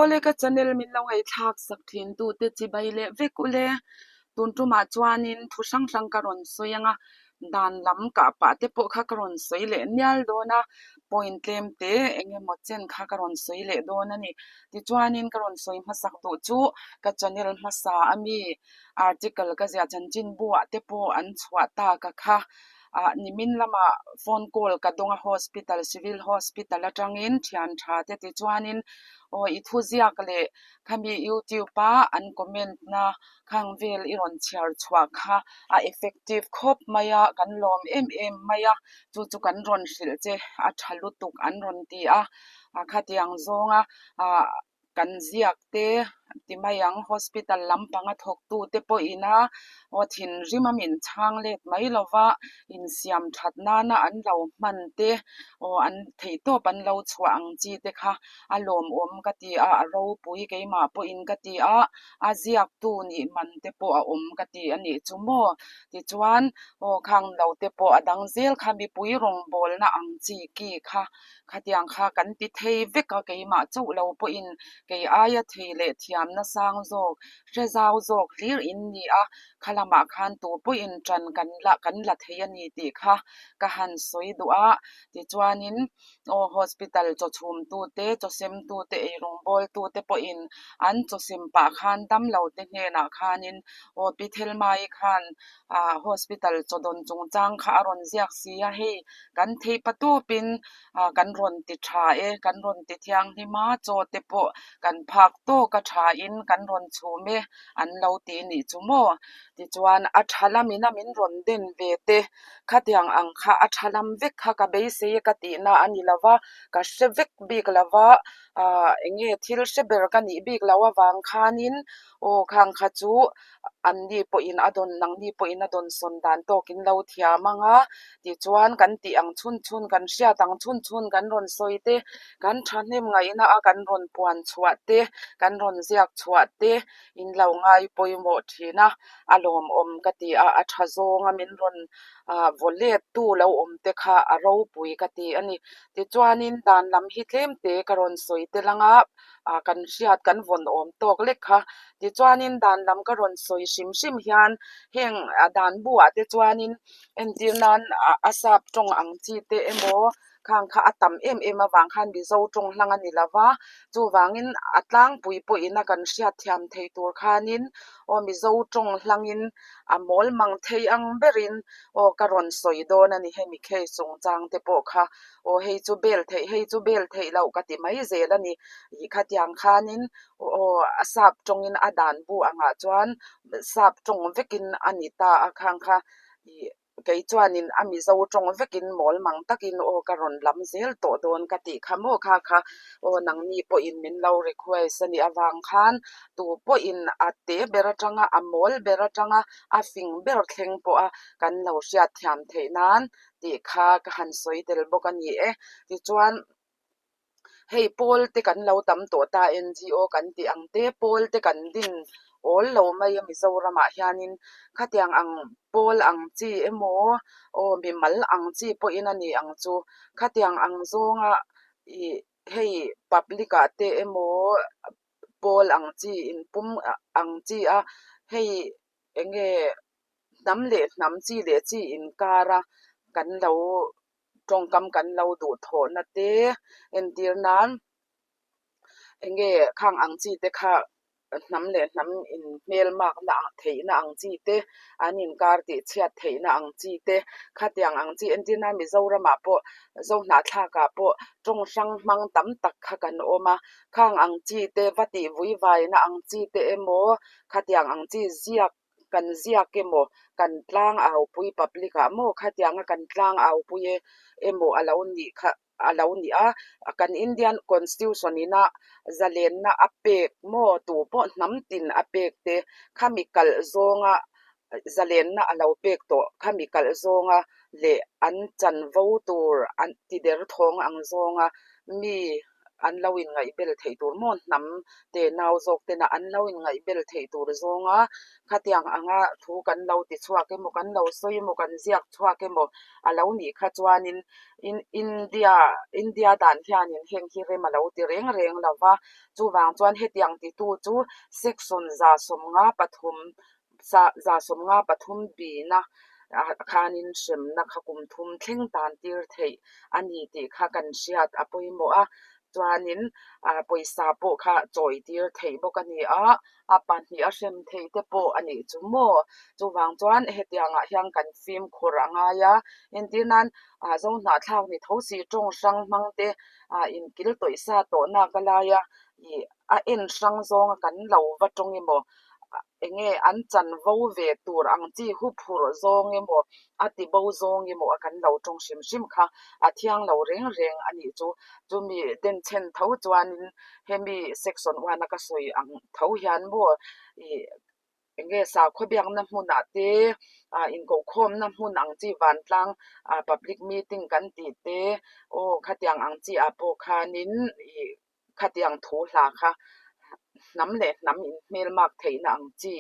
Awle ka channel min lo ngaihthlak sak thin tu te chibai leh vek ule. Tun tumah chuanin thu hrang hrang ka rawn sawi anga dan lam kah pah te pawh kha ka rawn sawi leh nial dawn a, point tlem te eng emaw chen kha ka rawn sawi leh dawn a ni. Tichuanin ka rawn sawi hmasak duh chu ka channel hmasa ami article ka ziah chanchinbu ah te pawh an chhuah tak a kha. Ah nimin lamah phone call ka dawng a hospital civil hospital atangin thian tha te tichuanin aw i thuziak leh khami youtube a an comment na khang vel i rawn chhiar chhuah kha a effective khawp mai a kan lawm em em mai a chu chu kan rawn hrilh che a tha lutuk an rawn ti a khatiang zawnga ah Kan ziak te ti mai ang, hospital lampanga thawktu te pawhin a aw thinrim a min chhang let mai lova insiam that nana an lo hman te aw an theihtawp an lo chhuah ang chi te kha a lawmawm ka ti a, a ropui keimah pawhin ka ti a, a ziaktu nih man te pawh a awm ka ti a nih chu maw? Tichuan aw khang lo te pawh a dang zel kha mipui rawngbawlna ang chi ki kha Khatiang kha kan ti thei vek a, keimah chauh lo pawhin kei aia thei leh thiamna sang zawk, hre zau zawk hlir in ni a, kha lamah khan tu pawhin ṭan kan la kan la thei a ni tih kha ka han sawi duh a. Tichuanin aw hospital chaw chhumtute, chaw semtute, eirawngbawltute pawhin an chaw sem pah khan damlo te hnenah khanin aw Pi Thelmai khan ah hospital chaw dawn chungchang kha a rawn ziak si a, hei kan theih pa tawpin ah kan rawn ti tha e, kan rawn ti thianghlim a, chaw te pawh kan phak tawk a tha in kan rawn chhum e an lo ti nih chu maw? Tichuan a tha lamin a min rawn den ve te, khatiang ang kha a tha lam vek kha ka beisei e ka tihna a ni lova, ka hre vek bik lova ah eng nge thil hre ber ka nih bik loh avang khanin aw khang kha chu Anni pawhin a dawn, nangni pawhin a dawn sawn dan tawkin lo thiam ang a, tichuan kan tih ang chhun chhun, kan hriat ang chhun chhun kan rawn sawi te, kan thahnem ngaihna a kan rawn puan chhuah te, kan rawn ziak chhuah te in lo ngai pawimawh thin a, a lawmawm ka ti a, a tha zawnga min rawn vaw let tu lo awm te kha a ropui ka ti a ni. Tichuanin dan lam hi tlem te ka rawn sawi tel ang a. ah kan hriat kan vawn awm tawk lek kha. Tichuanin dan lam ka rawn sawi hrim hrim hian heng a dan buah te chuanin entir nan a sap tawng ang chi te emaw khang kha a tam em em avang khan Mizo tawng hlang a ni lo va, chuvangin a tlangpui pawhin a kan hriat thiam thei tur khanin aw Mizo tawng hlangin a mawl mang thei ang berin aw ka rawn sawi dawn a ni hemi case chungchang te pawh kha. Aw hei chu bel theih hei chu bel theih loh ka ti mai zel a ni. Ih khatiang khanin aw a sap tawngin a dan bu angah chuan sap tawng vekin a ni ta a khang kha ih kei chuanin a mizo tawng vekin mawl mang takin aw ka rawn lam zel tawh dawn ka tih kha maw kha kha aw nangni pawhin min lo request a nih avang khan tu pawhin a te ber atanga a mawl ber atanga a fing ber thleng pawha kan lo hriatthiam theih nan tih kha ka han sawi tel bawk a ni e. Tichuan hei pawl te kan lo tam tawh ta NGO kan tih ang te pawl te kan din awl lo mai a Mizoramah hianin khatiang ang pawl ang chi emaw aw mimal ang chi pawhin a ni ang chu khatiang ang zawnga ih hei public ah te emaw pawl ang chi inpum ang chi a hei eng nge hnam leh hnam chi leh chi inkara kan lo tawngkam kan lo duhthawhna te entir nan eng nge khang ang chi te kha hnam leh hnam in hmelmakna theihna ang chi te an inkar tih chhiat theihna ang chi te khatiang ang chi entir nan Mizoramah pawh Zohnahthlakah pawh tawng hrang hmang tam tak kha kan awm a khang ang chi te va tih vuivaina ang chi te emaw khatiang ang chi ziak kan ziak emaw kan tlang aupui public ah maw khatianga kan tlang aupui e emaw a lo nih kha a lo nih a kan Indian constitution ina zalenna a pek maw tu pawh hnam tin a pek te khami kalh zawnga zalenna a lo pek tawh khami kalh zawnga leh an chanvo tur an ti derthawng ang zawnga mi. an lo inngaihbel theih tur maw hnam te nau zawk tena an lo inngaihbel theih tur zawnga khatiang anga thu kan lo ti chhuak emaw kan lo sawi emaw kan ziak chhuak emaw a lo nih kha chuanin India India dan hianin heng hi rem a lo ti reng reng lo va, chuvang chuan hetiang titu chu section 153 153 bina khanin hremna kha kum thum thleng tan tir theih a ni tih kha kan hriat a pawimawh a, chuanin pawisa pawh kha chawi tir theih bawk a ni a, a pahnih a hrem theih te pawh a nih chu maw? Chuvang chuan hetiangah hian kan fimkhur a ngai a, entir nan Zohnahthlak ni tho si tawng hrang hmang te inkil tawih sa tawh nak a lai a, ih a en hrang zawnga kan lo va tawng emaw eng nge an chanvo ve tur ang chi huphurh zawng emaw a ti bo zawng emaw a kan lo tawng hrim hrim kha a thiang lo reng reng a nih chu. Chumi denchhen tho chuanin hemi section one a ka sawi ang tho hian maw ih eng nge sakhaw biakna hmunah te ah inkohkhawmna hmun ang chi vantlang ah public meeting kan tih te aw khatiang ang chi ah pawh khanin ih khatiang thu hla kha hnam leh hnam inhmelmak theihna ang chi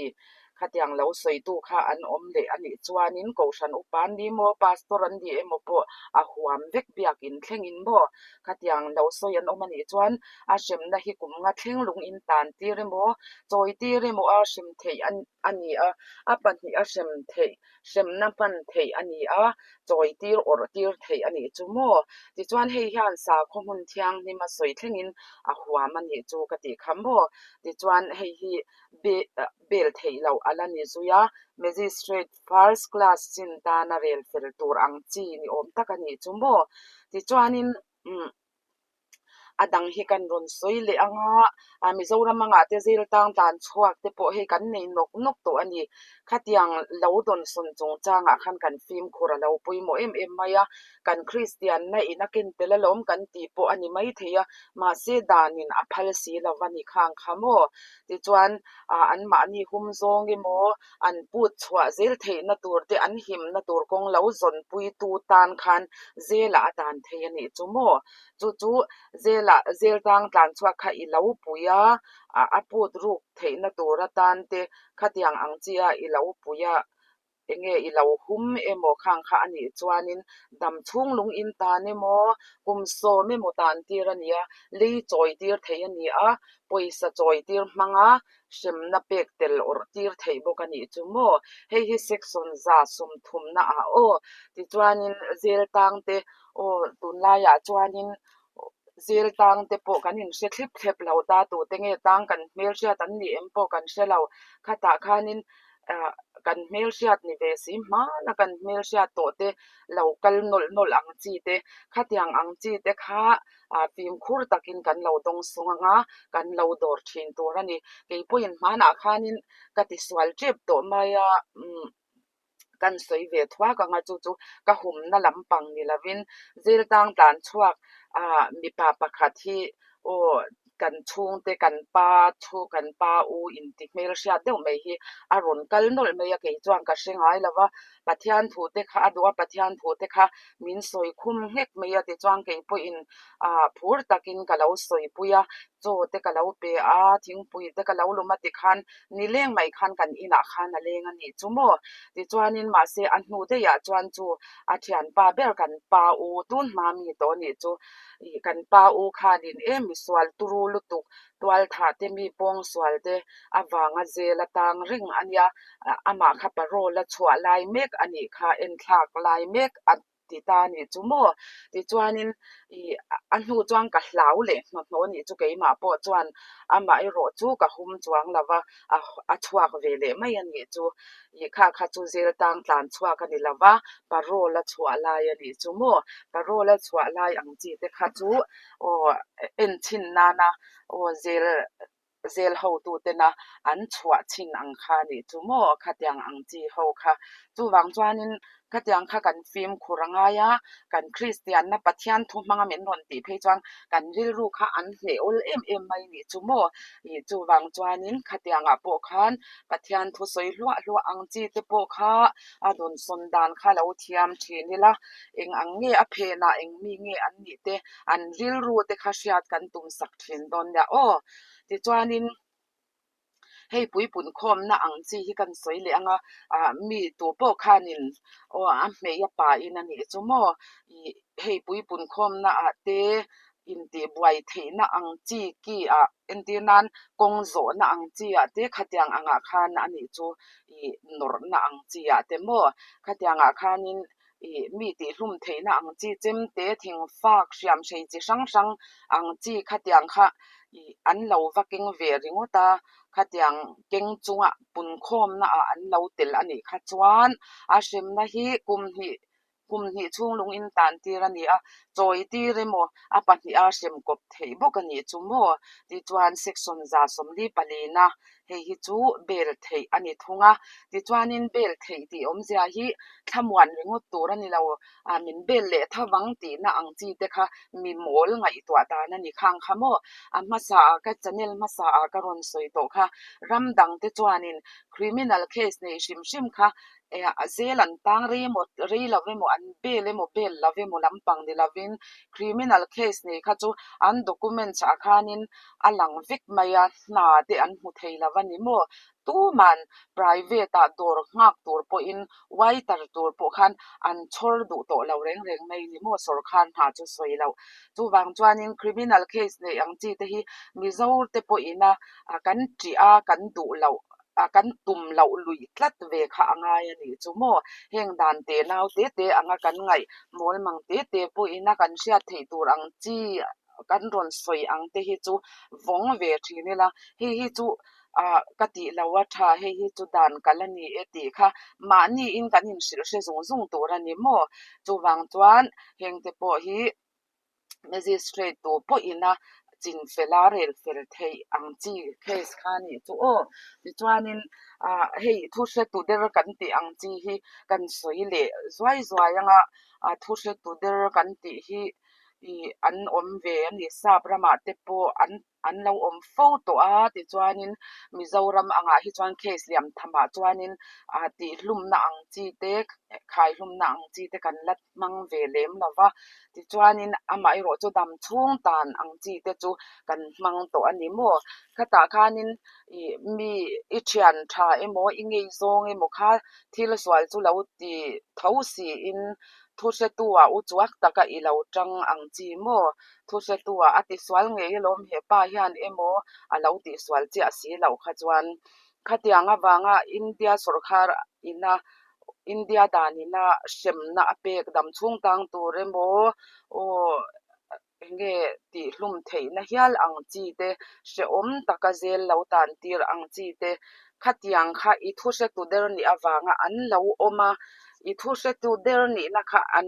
khatiang lo sawitu kha an awm leh a nih chuanin Kohhran upa an ni maw Pastor an ni emaw pawh a huam vek biakin thlengin maw khatiang lo sawi an awm a nih chuan a hremna hi kum nga thleng lung in tan tir emaw chawi tir emaw a hrem theih a ni a, a pahnih a hrem theih hremna hman theih a ni a, chawi tir awrh tir theih a nih chu maw? Tichuan hei hian sakhaw hmun thianghlim a sawi thlengin a huam a nih chu ka tih kha maw? Tichuan hei hi bel theih loh a la ni zui a, Magistrate first class chin tana rel fel tur ang chi ni awm tak a nih chu maw? Tichuanin umm. A dang hi kan rawn sawi leh ang a, Mizoram angah te zil tang tlan chhuak te pawh hei kan nei nawk nawk tawh a ni. Khatiang lo dawnsawn chungchangah khan kan fimkhur a lo pawimawh em em mai a, kan Kristianna in a ken tel alawm kan tih pawh a ni maithei a, mahse danin a phal si lo va ni khang kha maw? Tichuan anmahni hum zawng emaw an put chhuah zel theihna tur te an himna tur kawng lo zawnpuitu tan khan zelah a tan thei a nih chu maw? Chu chu zelah zel tang tlan chhuak kha i lo pui a, a put ruk theihna tur atan te khatiang ang chi a i lo pui a, enge i lo hum emaw khang kha a nih chuanin dam chhung lung in tan emaw kum sawm emaw tan tir a ni a, lei chawi tir thei a ni a, pawisa chawi tir hmanga hremna pek tel awrh tir theih bawk a nih chu maw? Hei hi section 130 ah aw. Tichuanin zel tang te aw tunlaiah chuanin zel tang te pawh kan inhre thlep thlep lo ta tute nge tang kan hmelhriat an nih em pawh kan hre lo. Khatah khanin ah kan hmelhriat ni ve si hmana kan hmelhriat tawh te lo kal nawlh nawlh ang chi te khatiang ang chi te kha ah fimkhur takin kan lo dawng sung ang a, kan lo dawr thin tur a ni. Kei pawhin hmanah khanin ka tisual tep tawh mai a, umm kan sawi ve thuak ang a, chu chu ka humna lampang ni lovin ziltang tlan chhuak ah mipa pakhat hi aw kan chhungte kan pa thu kan pa u inti hmelhriat deuh mai hi a rawn kal nawlh mai a, kei chuan ka hre ngai lo va, Pathian thu te kha a duh a, Pathian thu te kha min sawi khum nghek mai a tichuan kei pawhin ah phur takin ka lo sawipui a, chaw te ka lo pe a, thingpui te ka lo lum a tikhan nileng mai khan kan inah khan a leng a nih chu maw? Tichuanin mahse a hnu daihah chuan chu a thianpa ber kan pa u tun hma mi tawh a nih chu ih kan pa u khanin em misual turu lutuk tualthah te mi pawngsual te avanga zel a tang reng a nia. Amah kha parole a chhuah lai mek a nih kha, enthlak lai mek a ti ta a nih chu maw? Tichuanin ih a hnu chuan ka hlau leh hnawhhnawh a nih chu keimah pawh chuan amah erawh chu ka hum chuang lo va, a chhuak ve leh mai a nih chu. Ih kha kha chu zel tang tlan chhuak a ni lo va, parole a chhuah lai a nih chu maw? Parole a chhuah lai ang chi te kha chu aw enchhin nana aw zel. Zel hotutena an chhuah chhin ang kha nih chu maw khatiang ang chi ho kha. Chuvang chuanin khatiang kha kan fimkhur a ngai a, kan Kristianna Pathian thu hmanga min rawn tih phei chuan kan rilru kha an hneh awl em em mai nih chu maw. Ih chuvang chuanin khatiangah pawh khan Pathian thu sawi hluah hluah ang chi te pawh kha a dawnsawn dan kha lo thiam thin ila, eng ang nge a phenah eng mi nge an nih te an rilru te kha hriat kan tum sak thin dawn nia aw. Tichuanin hei puipun khawmna ang chi hi kan sawi leh ang a, ah mi tu pawh khanin aw a hmei a pain a nih chu maw ih hei puipun khawmna ah te intihbuai theihna ang chi ki ah entir nan kawng zawhna ang chi ah te khatiang angah khan a nih chu ih nawrhna ang chi ah te maw khatiang ah khanin Ih, mi tihhlum theihna ang chi chemte, thingfak, hriamhrei chi hrang hrang ang chi khatiang kha ih an lo va keng ve ringawt a, khatiang keng chunga punkhawmna ah an lo tel a nih kha chuan a hremna hi kum hnih kum hnih chhung lung in tan tir a ni a, chawi tir emaw a pahniha hrem kawp theih bawk a nih chu maw? Tichuan section 44na Hei hi chu bel theih a ni thung a, tichuanin bel theih tih awmzia hi thlamuan ringawt tur a ni lo, ah min bel leh thavang tihna ang chi te kha mi mawl ngaihtuah dan a ni khang kha maw? A hmasa ah ka channel hmasa ah ka rawn sawi tawh kha ram dang te chuanin criminal case nei hrim hrim kha a zel an tang rei emaw rei lo emaw an bel emaw bel lo emaw lampang ni lovin criminal case nei kha chu an documents ah khanin a lang vek mai a, hna te an hmu thei lo a ni maw? Tuman private ah dawr nghak tur pawhin waiter tur pawh khan an chhawr duh tawh lo reng reng mai ni maw sawrkhar hna chu sawi loh. Chuvang chuanin criminal case neih ang chi te hi Mizo te pawhin a kan ṭih a kan duh loh a kan tum loh luih tlat ve kha a ngai a nih chu maw? Heng dan te nau te te anga kan ngaih mawl mang te te pawhin a kan hriat theih tur ang chi kan rawn sawi ang te hi chu vawng ve thin ila, hei hi chu ah ka tih lo a tha, hei hi chu dan kal a ni e tih kha mahniin kan inhrilh hre zung zung tur a ni maw? Chuvang chuan heng te pawh hi Magistrate tu pawhin a chinfel a rel fel theih ang chi case kha a nih chu aw. Tichuanin ah hei thu hretu der kan tih ang chi hi kan sawi leh zuai zuai anga ah thu hretu der kan tih hi ih an awm ve a ni. Sap ramah te pawh an an lo awm fo tawh a tichuanin Mizoram angah hi chuan case liam thamah chuanin ah tihhlumna ang chi te khaihlumna ang chi te kan la hmang ve lem lo va tichuanin amaherawh chu dam chhung tan ang chi te chu kan hmang tawh a ni maw khatah khanin ih mi i thian tha emaw i ngei zawng emaw kha thil sual chu lo ti tho siin thu hretu ah u chuak taka i lo tang ang chi maw thu hretu ah a tisual ngei alawm hepa hian emaw a lo tihsual chiah si loh kha chuan khatiang avanga India sawrkhar ina India dan ina hremna a pek dam chhung tang tur emaw aw enge tihhlum theihna hial ang chi te hrehawm taka zel lo tan tir ang chi te khatiang kha i thu hretu der nih avanga an lo awm a i thu hretu der nihna kha an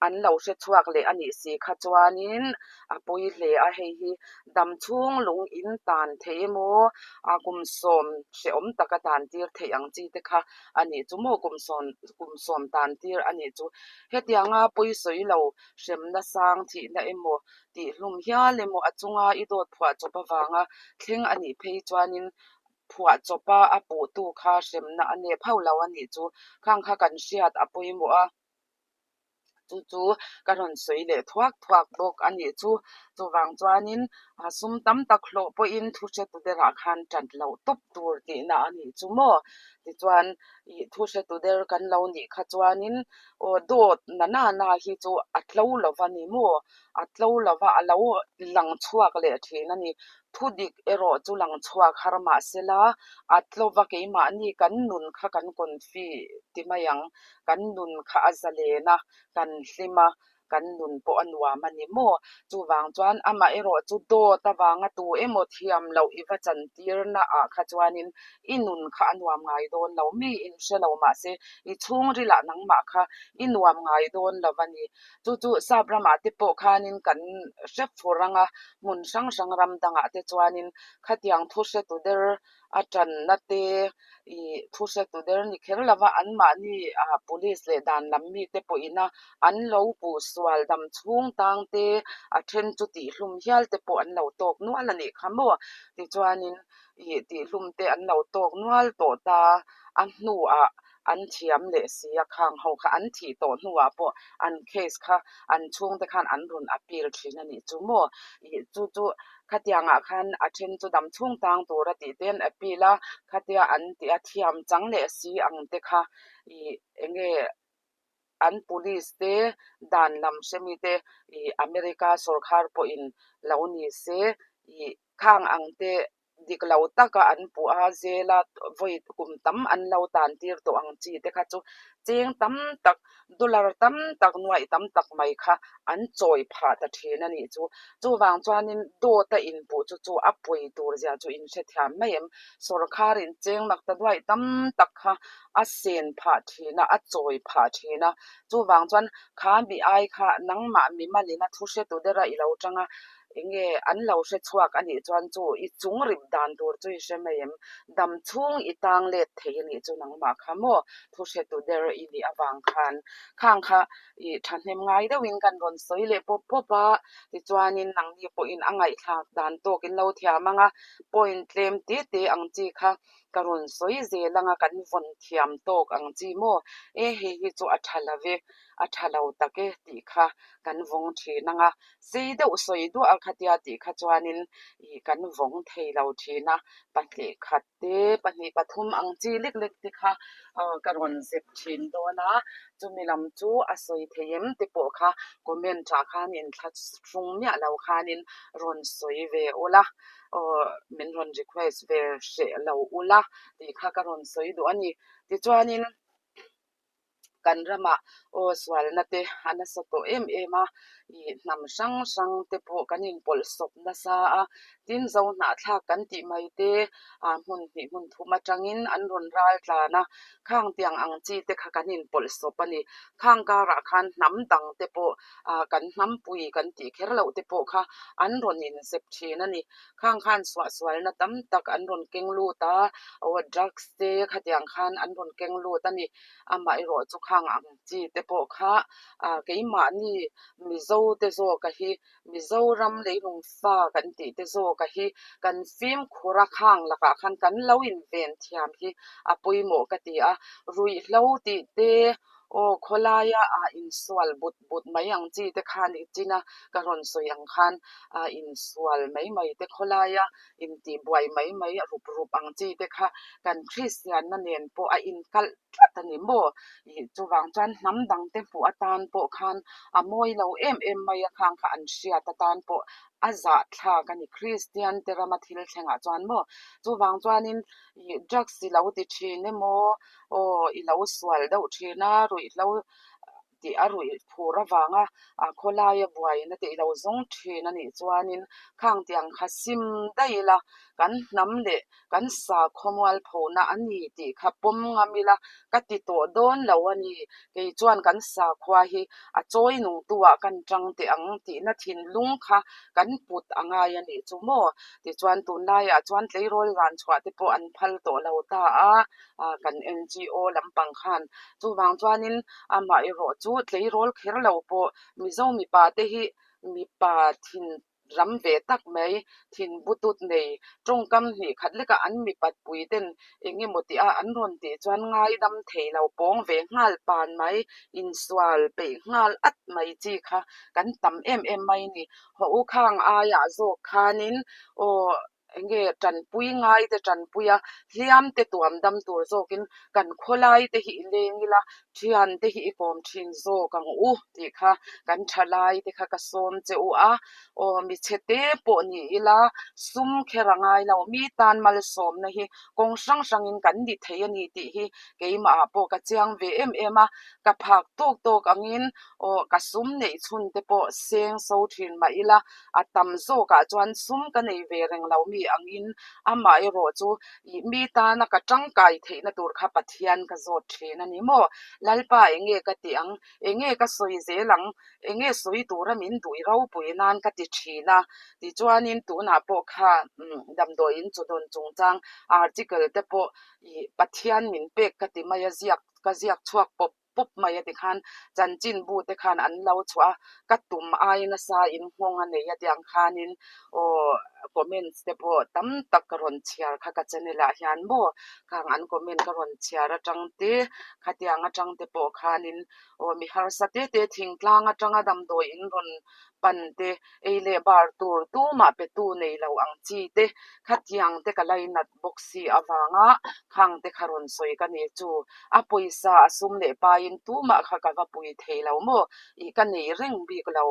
an lo hre chhuak leh a nih si kha chuanin a pawi hle a, hei hi dam chhung lung in tan theih emaw a kum sawm hrehawm taka tan tir theih ang chi te kha a nih chu maw kum sawm kum sawm tan tir a nih chu. Hetianga pawi sawi lo hremna sang thihna emaw tihhlum hial emaw a chunga i dawt phuah chawp avanga thleng a nih phei chuanin phuah chawpa a puhtu kha hremna a nep hauh lo a nih chu khang kha kan hriat a pawimawh a. Chu chu ka rawn sawi leh thuak thuak bawk a nih chu. Chuvang chuanin sum tam tak hlawh pawhin thu hretu derah khan ṭan loh tawp tur tihna a nih chu maw? Tichuan ih thu hretu der kan lo nih kha chuanin aw dawt na na na hi chu a tlo lo va ni maw? A tlo lo va a lo lang chhuak leh ṭhin a ni. Thu dik erawh chu lang chhuak har mah sela a tlo va keimahni kan nun kha kan confi ti mai ang. Kan nun kha a zalen a, kan hlim a. kan nun pawh a nuam a ni maw? Chuvang chuan amaherawh chu dawt avanga tu emaw thiam loh i va chantirna ah kha chuanin i nun kha a nuam ngai dawn lo, mi in hre lo mahse i chhungrilah nangmah kha i nuam ngai dawn lo a ni. Chu chu sap ramah te pawh khanin kan hre fur anga hmun hrang hrang ram dangah te chuanin khatiang thu hretu der a tanna te ih thu hretu der ni kher lova anmahni ah police leh dan lam mite pawhina an lo puh sual dam chhung tang te a then chu tihhlum hial te pawh an lo tawk nual a nih kha maw tichuanin ih tihhlum te an lo tawk nual tawh ta a hnuah an thiam leh si a khang ho kha an thih tawh hnuah pawh an case kha an chhungte khan an rawn appeal thin a nih chu maw ih chu chu khatiangah khan a then chu dam chhung tang tur a tih te an appeal a khatia an tih a thiam chang leh si ang te kha ih eng nge an police te dan lam hre mi te ih America sawrkhar pawhin lo ni se ih khang ang te dik lo taka an puh a, zela vawi kum tam an lo tan tir tawh ang chi te kha chu cheng tam tak, dollar tam tak, nuaih tam tak mai kha an chawi phah ta thin a nih chu. Chuvang chuanin dawt a inpuh chu chu a pawi tur zia chu in hrethiam mai em? Sawrkharin cheng nak ta nuaih tam tak kha a sen phah thin a, a chawi phah thin a. Chuvang chuan kha mi ai kha nangmah mimalin a thu hretu dera i lo tang a, Enge an lo hre chhuak a nih chuan chu i chung rip dan tur chu i hre mai em? Dam chhung i tang let thei a nih chu nangmah kha maw? Thu hretu der i nih avang khan khang kha i thahnem ngai deuhin kan rawn sawi leh pawp pawp a, tichuanin nangni pawhin a ngaihthlak dan tawk in lo thiam ang a, point tlem te te ang chi kha ka rawn sawi zel ang a, kan vawn thiam tawk ang chi maw? E hei hi chu a tha lo ve, a tha lo tak e tih kha kan vawng thin ang a. Sei deuh sawi duah a khatia tih kha chuanin ih kan vawng thei lo thin a, pahnih khat te pahnih pathum ang chi lek lek te kha aw ka rawn zep thin dawn a, chumi lam chu a sawi thei em te pawh kha comment ah khan inthla hrung miah lo khanin rawn sawi ve ula aw min rawn request ve hreh lo ula tih kha ka rawn sawi duh a ni. Tichuanin. Kan ramah aw sualna te a nasa tawh em em a, ih hnam hrang hrang te pawh kan inpawlh sawp nasa a, tin zo hnahthlak kan tih mai te ah hmun hnih hmun thum atangin an rawn ral tlan a, khang tiang ang chi te kha kan inpawlh sawp a ni. Khang karah khan hnam dang te pawh ah kan hnampui kan tih kher loh te pawh kha an rawn inzep thin a ni. Khang khan suahsualna tam tak an rawn keng lut a, aw drugs te khatiang khan an rawn keng lut a ni. Amaherawh chu khang ang chi te pawh kha ah keimahni Mizo te zawka hi Mizoram leilung fa kan tih te zawka hi kan fimkhur a khang lakah khan kan lo inven thiam hi a pawimawh ka ti a. Ruihhlo tih te aw khawlaia ah insual but but mai ang chi te khan i chin a, ka rawn sawi ang khan ah insual mai mai te khawlaia intihbuai mai mai rup rup ang chi te kha kan Kristianna nen pawh a inkalh tlat a ni maw? Ih chuvang chuan hnam dang te hmuh atan pawh khan a mawi lo em em mai a khang kha an hriat atan pawh a zahthlak a ni Kristian te rama thil thlengah chuan maw? Chuvang chuanin ih drugs i lo ti thin emaw aw i lo sual deuh thin a ruihhlo tih a ruih phur avanga a khawlaia buaina te i lo zawng thin a nih chuanin khang tiang kha sim daih ila kan hnam leh kan sakhaw mualphona a ni tih kha pawm ngam ila ka ti tawh dawn lo a ni. Kei chuan kan sakhua hi a chawi nungtu ah kan tang teh ang tihna thinlung kha kan put a ngai a nih chu maw? Tichuan tunlaiah chuan tleirawl zan chhuah te pawh an phal tawh lo ta a. kan NGO lampang khan chuvang chuanin amaherawh chu tleirawl kher lo pawh Mizo mipa te hi mipa thin ram ve tak mai thin butut nei tawngkam hnih khat leka an mipat pui ten eng emaw tih a an rawn tih chuan ngaidam thei lo pawng ve nghal pan mai insual peih nghal at mai chi kha kan tam em em mai a ni. Hawh u khang aiah zawk khanin aw. Enge tanpui ngai te tanpui a, hliam te tuam dam tur zawkin kan khawlai te hi i leng ila, thian te hi i kawm thin zawk ang u tih kha kan thalai te kha ka sawm che u a. Aw michhe te pawh ni ila sum kher a ngai lo, mi tan malsawmna hi kawng hrang hrangin kan ni thei a ni tih hi keimahah pawh ka chiang ve em em a, ka phak tawk tawk angin aw ka sum neih chhun te pawh seng so thin mah ila a tam zawkah chuan sum ka nei ve reng lo mi angin amaherawh chu ih mi tana ka tangkai theihna tur kha Pathian ka zawt thin a ni maw? Lalpa enge ka tih ang? Enge ka sawi zel ang? Enge sawi tura min duh i ropui nan ka ti thin a. Tichuanin tunah pawh kha damdawiin chu dawn chungchang article te pawh ih Pathian min pek ka ti mai a ziak ka ziak chhuak pawp pawp mai a tikhan chanchinbu te khan an lo chhuah a, ka tum ai nasa in nghawng a nei a tiang khanin aw comments te pawh tam tak ka rawn chhiar kha ka channel ah hian maw khang an comment ka rawn chhiar atang te khatiang atang te pawh khanin aw mi harsa te te thingtlang atanga damdawi in rawn pan te ei leh bar tur tumah pe tu nei lo ang chi te khatiang te ka lainat bawk si avanga khang te kha rawn sawi ka ni chu a pawisa a sum leh paiin tumah kha ka va pui thei lo maw ih ka nei reng bik lo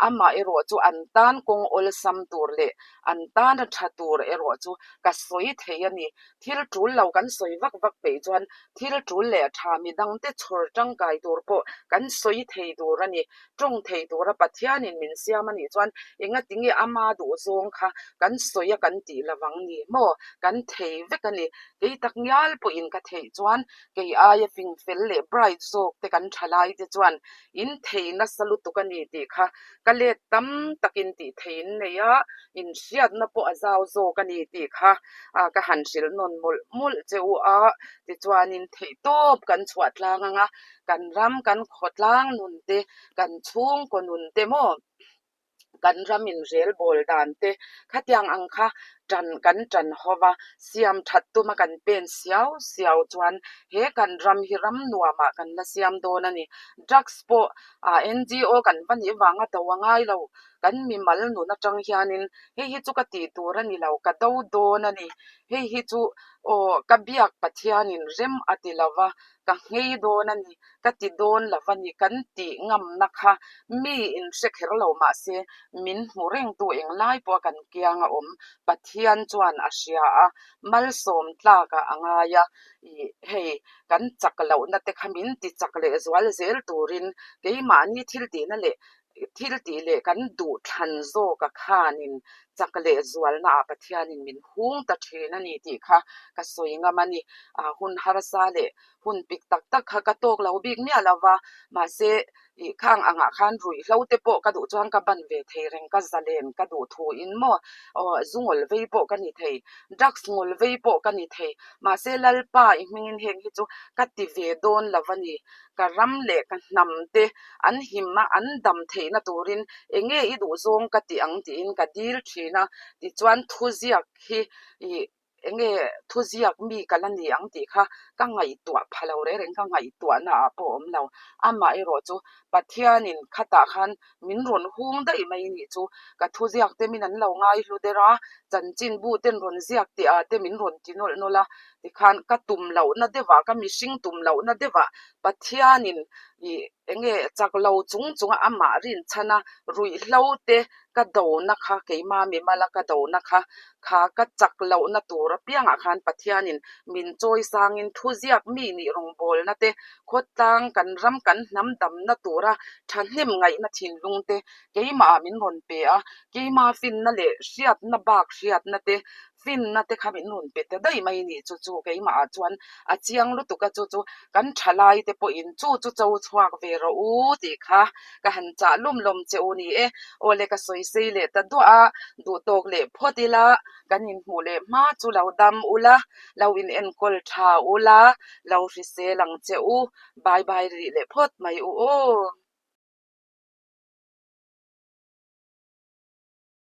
amah erawh chu an tan kawng awlsam tur leh an tana tha tur erawh chu ka sawi thei a ni thil tul lo kan sawi vak vak peih chuan thil tul leh tha midangte chhawr tangkai tur pawh kan sawi thei tur a ni. Tawng thei tura Pathianin min siam a nih chuan engatinge ama duhzawng kha kan sawi a kan tih lovang ni maw? Kan thei vek a ni. Kei tak ngial pawhin ka theih chuan kei aia fing fel leh bright zawk te kan tha lai te chuan in thei nasa lutuk a ni tih kha ka let tam takin tih thei in nei a, in hriatna pawh a zau zawk a ni tih kha ka han hrilh nawn mawlh mawlh che u a, tichuanin theihtawp kan chhuah tlang ang a, kan ram kan khawtlang nun te, kan chhungkaw nun te maw, kan ram in rel bawl dan te khatiang ang kha tan kan tan ho va, siam that tuma kan pen siau siau chuan he kan ram hi ram nuamah kan la siam dawn a ni. Drugs pawh ah NGO kan va nih vanga do a ngai lo, kan mimal nun atang hianin hei hi chu ka tih tur a ni lo, ka do dawn a ni, hei hi chu aw ka biak Pathianin rem a ti lo va, ka nghei dawn a ni, ka ti dawn lo a ni, kan tih ngamna kha mi in hre kher lo mahse min hmu rengtu englai pawh a kan kiang a awm, Pathian chuan a hria a, malsawm tlakah a ngai a, ih hei kan chak lohna te kha min ti chak leh zual zel turin keimahni thil tihna leh thil tih leh kan duh thlan zawka khanin chak leh zualnaah Pathianin min hung ta thin a ni tih kha ka sawi ngam a ni. Hun harsa leh hun pik tak tak kha ka tawk lo bik miah lo va, mahse ih khang angah khan ruihhlo te pawh ka duh chuan ka ban ve thei reng, ka zalen ka duh thu in maw aw zu ngawl vei pawh ka ni thei, drugs ngawl vei pawh ka ni thei, mahse Lalpa i hmingin heng hi chu ka ti ve dawn lo a ni. Ka ram leh ka hnam te an him a, an dam theihna turin enge i duh zawng ka ti ang tiin ka dil thin a, tichuan thuziak hi ih enge thuziak mi ka la ni ang tih kha ka ngaihtuah pha lo reng reng, ka ngaihtuahna ah pawh a awm lo. Amaherawh chu Pathianin khatah khan min rawn hung daih mai nih chu ka thuziak te min an lo ngai hlu der a, chanchinbu ten rawn ziak tih ah te min rawn ti nawlh nawlh a, tikhan ka tum lohna deuh ah ka mihring tum lohna deuh ah Pathianin ih enge chak lo chung chung a amah rinchhan a ruihhlo te ka dona kha keima mimala ka dona kha kha ka chak lohna tur apiangah khan Pathianin min chawi sangin thuziak mi nih rawngbawlna te khawtlang kan ram kan hnam damna tura thahnem ngaihna thinlung te keimahah min rawn pe a, keima finna leh hriatna bak hriatna te finna te kha min rawn pe ta daih mai ni chu chu keimahah chuan a chiang lutuk a chu chu kan thalai te pawhin chu chu cho chhuak ve rawh u tih kha ka han chah lawm lawm che u ni e. Aw le ka sawi sei leh ta duah a, duh tawk leh phawt ila kan inhmuh leh hma chu lo dam ula, lo in enkawl tha ula, lo hrisel ang che u, bye bye rih leh phawt mai u aw.